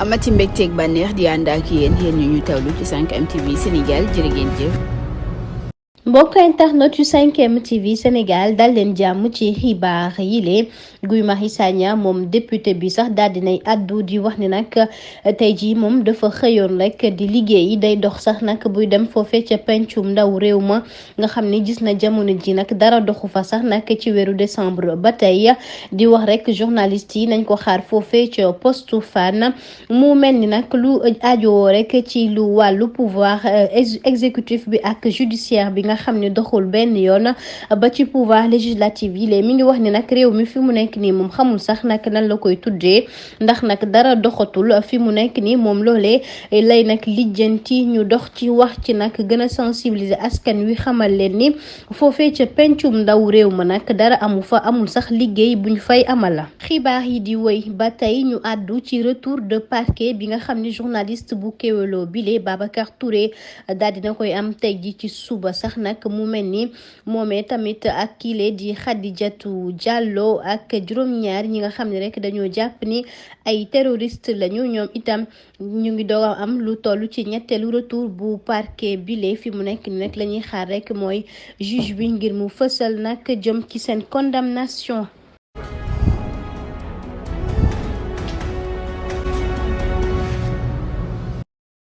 amati mbégteeg bànneex di ànd ak yéen ñu tawlu ci 5M TV Sénégal jërë ngeen jëf. mbokk internet yu 5M TV Sénégal dal leen jàmm ci xibaar yi lee Guy Marius Sagna moom député bi sax daal dinay addu di wax ni nag tey jii moom dafa xëyoon rek di liggéey day dox sax nag buy dem foofee ca pencum ndaw réew ma nga xam ni gis na jamono ji nag dara doxu fa sax nag ci weeru décembre ba tey di wax rek journaliste yi nañ ko xaar foofee ca poste Fann mu mel ni nag lu ajowoo rek ci lu wàllu pouvoir exécutif bi ak judiciaire bi nga xam ne doxul benn yoon ba ci pouvoir législatif yi léegi mi ngi wax ni nag réew mi fi mu nekk nii moom xamul sax nag nan la koy tuddee ndax nag dara doxatul fi mu nekk nii moom loolee lay nag lijjanti ñu dox ci wax ci nag gën a sensibiliser askan wi xamal leen ni foofee ca pencum ndaw réew ma nag dara amu fa amul sax liggéey buñ fay amal la xibaar yi di woy ba tey ñu àddu ci retour de parquet bi nga xam ne journaliste bu Kéwoulo bile Babacar Touré daal dina koy am tey ji ci suba sax nag mu mel ni moomee tamit ak kiile di Khadijatou Diallo ak juróom-ñaar ñi nga xam ne rek dañoo jàpp ni ay terroriste lañu ñoom itam ñu ngi doog a am lu toll ci ñetteelu retour bu parquet bile fi mu nekk ni nag la ñuy xaar rek mooy juge bi ngir mu fësal nag jëm ci seen condamnation.